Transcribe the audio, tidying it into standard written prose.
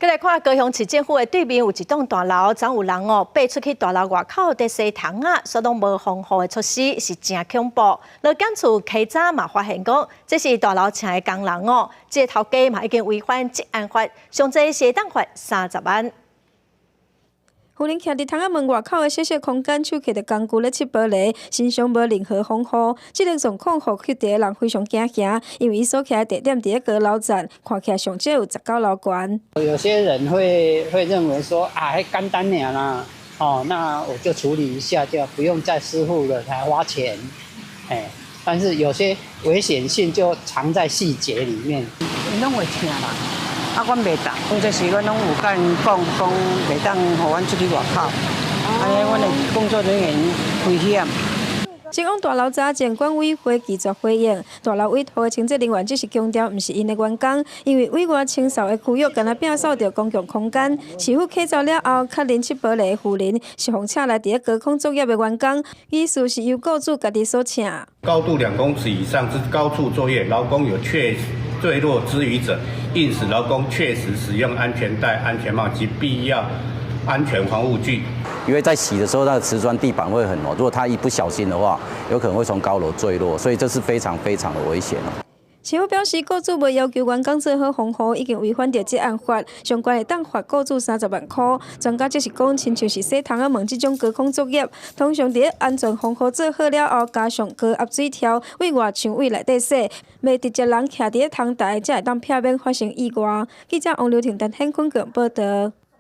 閣來看高雄市政府的對面有一棟大樓，昨有人哦爬出去大樓外口佇洗窗仔，煞攏無防護的措施，是誠恐怖。勞檢處稽查嘛發現講，這是大樓請的工人哦，這個頭家嘛已經違反職安法，上濟是會當罰30萬。有人徛佇窗仔門外口的小小空間，手提著工具咧拭玻璃，身上無任何防護。這個狀況予佇的人非常驚嚇，因為伊所徛的地點佇咧高樓層，看起來上少有19樓懸。有些人會認為說啊，彼簡單爾啦，哦，那我就處理一下，就不用再師傅了，還花錢，哎，但是有些危險性就藏在細節裡面。𪜶攏會聽啦。啊，阮袂當，這時阮攏有共𪜶講，講袂當予阮出去外口，按呢阮的工作人員危險。前往大樓查證，管委會拒絕回應。大樓委託的清潔人員只是強調，毋是𪜶的員工，因為委外清掃的區域敢若摒掃著公共空間。市府起走了後，確認拭玻璃的婦人是予請來佇咧高空作業的員工，意思是由雇主家己所請。高度2公尺以上之高處作業，勞工有確墜落之虞者，應使勞工確實使用安全帶、安全帽及必要安全防護具。因為在洗的時候，那個瓷磚地板會很滑，如果他一不小心的話，有可能會從高樓墜落，所以這是非常非常的危險。市府表示，雇主無要求員工做好防護，已經違反著職安法，相關會當罰雇主30萬塊。專家則是講，親像是洗窗仔門這種高空作業，通常佇咧安全防護做好了後，加上高壓水柱，對外牆位內底洗，袂直接人徛佇咧窗台，才會當避免發生意外。記者王劉婷、陳顯坤報導。